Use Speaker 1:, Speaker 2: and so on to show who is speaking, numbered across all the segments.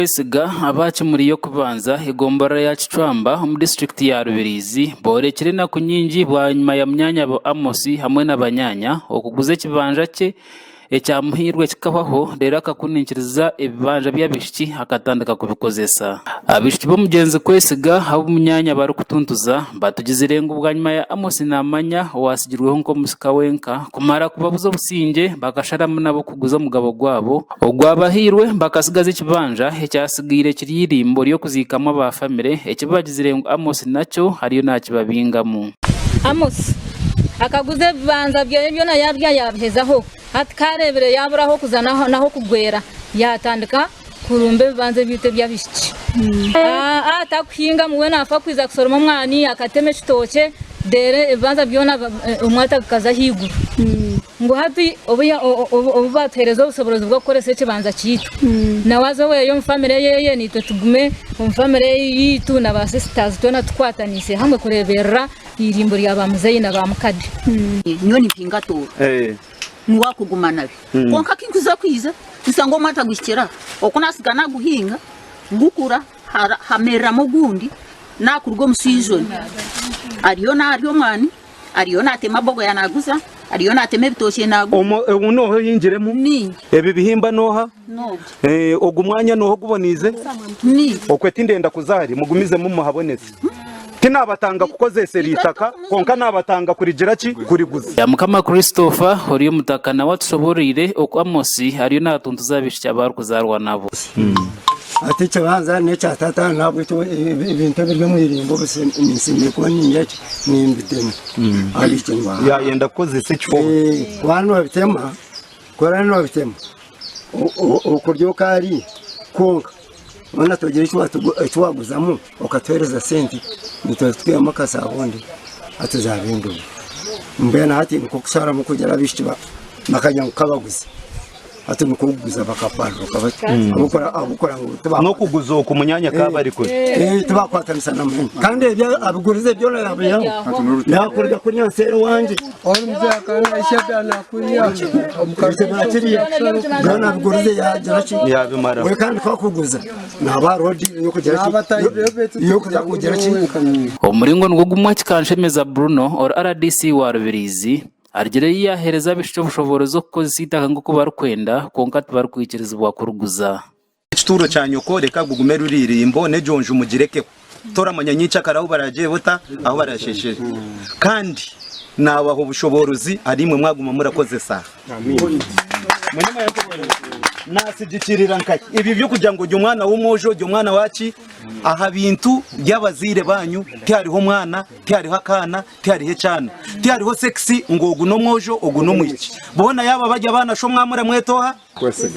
Speaker 1: Kwesiga aba Kimuri y'okubanza egomborora ya Kicwamba omu disiturikiti ya Rubirizi boorekire enaku nyingi bwanyima ya munyaanyabo Amos hamwe na banyaanya okuguza ekibanja kye ekyamuhairwe kikahwaho reero akakuninkiriza ebibanja by'abaishiki akatandika kubikozesa. Abaishiki b'omugyenzi Kwesiga abu munyaanya barikutuntuza batugizire ngu bwanyima ya Amos Namanya owaatsigirweho nk'omusika wenka kumara kubabuza obusingye bakasharamu nabo kuguza omugabo gwabo Ogwabahairwe bakatsigaza ekibanja ekyatsigaire kiri eirimbo ry'okuziikamu aba famire eki bagizire ngu Amos nakyo ariyo naakibabingamu.
Speaker 2: Amos akaguza ebibanja byeye byona yaabirya yaabihezaho. Hati ku areebire yaabura ah'okuza n'ah'okugwera yaatandika kurumba ebibanja ebyaitu eby'abaishiki. Atakuhingamu we naafa kwija kushoroma omwani akatema ekitookye reero ebibanja byona omwata gukaza ahaiguru. Ngu hati obu baatuheereza obushoborozi bw'okukoresa ekibanja kyaitu, nawe aze oweeye omu famire yeeye naitwe tugume omu famire yaitu na ba sisters twena tukwataniise hamwe kureeberera eirimbo rya ba muzeeyi na ba mukade.
Speaker 3: Nyowe nimpinga tooro niwe akuguma nabi kwonka kinkuza kwiza nsanga omwata guhikire aha oku nasiga naguhinga gukura hamereramu ogundi nakuruga omu season ariyo narya omwani. Ariyo naatema bogoya naaguza, ariyo naatema ebitookye naaguza.
Speaker 4: Omu ogu nooha ohingiremu?
Speaker 3: Niinye.
Speaker 4: Ebi bihimba nooha?
Speaker 3: N'ogwo.
Speaker 4: Eh, ogu mwanya nooha oguboneize?
Speaker 3: Niinye.
Speaker 4: Okwe tindenda kuza hare, mugumizemu muhaboneze. Tinabatanga kukozesa eri itaka, kwonka nabatanga kurigira ki? Kuriguza.
Speaker 1: Byamukama Christopher ori omutaka nawe atushoboreire oku Amos ariyo natuntuza abaishiki abu arikuzaarwa nabo.
Speaker 5: Hati ekibanza n'ekya tata nahabwekyo ebintu ebiri omu irimbo ninsiimire kuba nindya ki nimbitema ahabwekyo ngu
Speaker 4: Yayenda kukozesa ekifo.
Speaker 5: Waaba noobitema ku oraabe noobitema okurya okaarya kwonka hoona togira eki waaguzamu okatuheereza sente nituba tutwihamu akasabuuni hati zaaba enduuru mbwenu hati nikwo kusharamu kugira abaishiki bakagira ngu kabaguze. Hati nikwo kuguza bakaparuka bati abukora abukora ngu tiba
Speaker 4: N'okuguza oku munyaanya akaba ari kuri.
Speaker 5: Eh, tibakwatanisa na muhini kandi ebyo abigurize byona yabihaho yakuruga kuriya nseeri wange bakiriya byona abigurize yagira ki
Speaker 4: Yabimara.
Speaker 5: we kandi twakuguza naba hariho deal yokugira ki yokuza kugira ki
Speaker 1: Omuringo nigwo gumwe Kikanshemeza Bruno ori rdc wa Rubirizi Arugire ei yaaheereza abaishiki obushoboorozi okukozesa eitaka nk'oku barikwenda kwonka tibarikwikirizibwa kuriguza.
Speaker 4: Ekituuro kya nyoko reka gugume ruri irimbo, n'egyo nju mugirekeho. Toramanya nyencakare ahu baraagyere ota, ahu baraasheeshere. Kandi naabaha obushoboorozi ahariimwe mwaguma murakozesa. Naatsigikirira nkahi ebyo by'okugira ngu ori omwana w'omwojo, ori omwana wa ki? Aha bintu by'abazaire baanyu tihariho mwana, tihariho akaana, Tihariho ekyana, tihariho sekisi ngu ogu n'omwojo ogu n'omwishiki. Boona yaaba bari abaana sho mwamuramweta oha?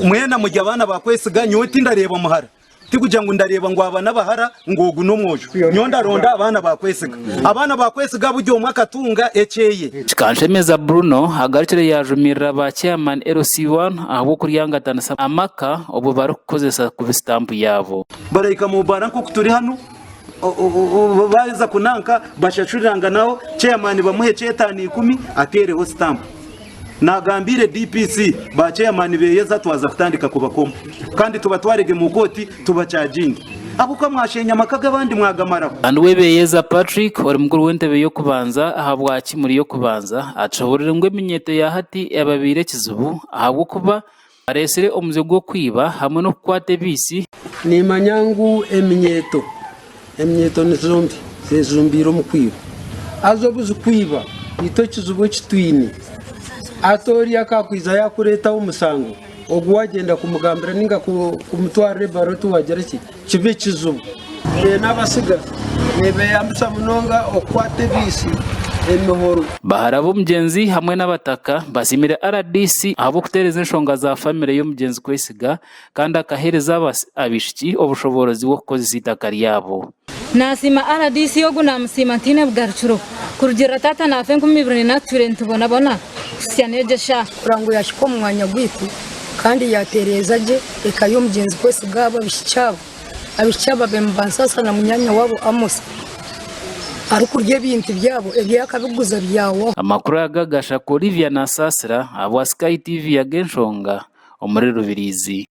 Speaker 4: Mwena muri abaana ba Kwesiga, nyowe tindareeba muhara. Tikugira ngu ndareeba ngu aba n'abahara ngu ogu n'omwojo. Nyowe ndaronda abaana ba Kwesiga. Abaana ba Kwesiga buri omwe akatunga ekyeye.
Speaker 1: Kikanshemeza Bruno agarukire yaajumirira ba chairman LC1 ahabw'okuryangatanisa amaka obwo barikukozesa kubi sitampu yaabo.
Speaker 4: Barahika mu baara nk'oku turi hanu. Baaheza kunanka bashashuriranganaho, chairman bamuhe ekyetaano ikumi ateereho sitampu. Naagambiire DPC ba chairman beeyeza twaza kutandika kubakoma kandi tubatwarege mu kooti tubakyaginge ahabw'okuba mwasheenya amaka g'abandi mwagamaraho.
Speaker 1: Kandi we Beyeza Patrick ori mukuru w'entebe y'okubanza ahabwa Kimuri y'okubanza atushoborire ngu eminyeeto ya hati ebabaire ekizibu ahabw'okuba Areetsire omuze gw'okwiba hamwe n'okukwata ebiitsi.
Speaker 6: Nimanya ngu eminyeeto eminyeeto ni zombi zejumbiire omu kwiba. Haza obu zikwiba itwe ekizibu eki twine hati oriya akakwiza yakureetaho omusango ogu wagyenda kumugambira ninga kumutwarira ebaruha tiwagira ki kiba ekizibu. Mbwenu abatsigazi nibeyambisa munonga okukwata ebiitsi, emihoro.
Speaker 1: Bahara b'omugyenzi hamwe n'abataka basiimire rdc ahabw'okuteereza enshonga za famire y'omugyenzi Kwesiga kandi akaheereza abaishiki obushoboorozi bw'okukozesa eitaka ryabo.
Speaker 2: Nasiima rdc ogu namusiima ntaine bugarukiro. Kurugiirira taata naafa 2004 tutwire nitubonabona kuhitsya n'egi eshaaha.
Speaker 7: Kurora ngu yaahika omu mwanya gwaitu kandi yaatereeza gye eka y'omugyenzi Kwesiga abo abaishiki abo. Abaishiki aba babaire nibansasa na munyaanya waabo Amos arikurya ebintu byabo ebi akabiguza byawaho.
Speaker 1: Amakuru aga gashaka Olivia Nasasira ahabwa Sky TV ag'enshonga omuri Rubirizi.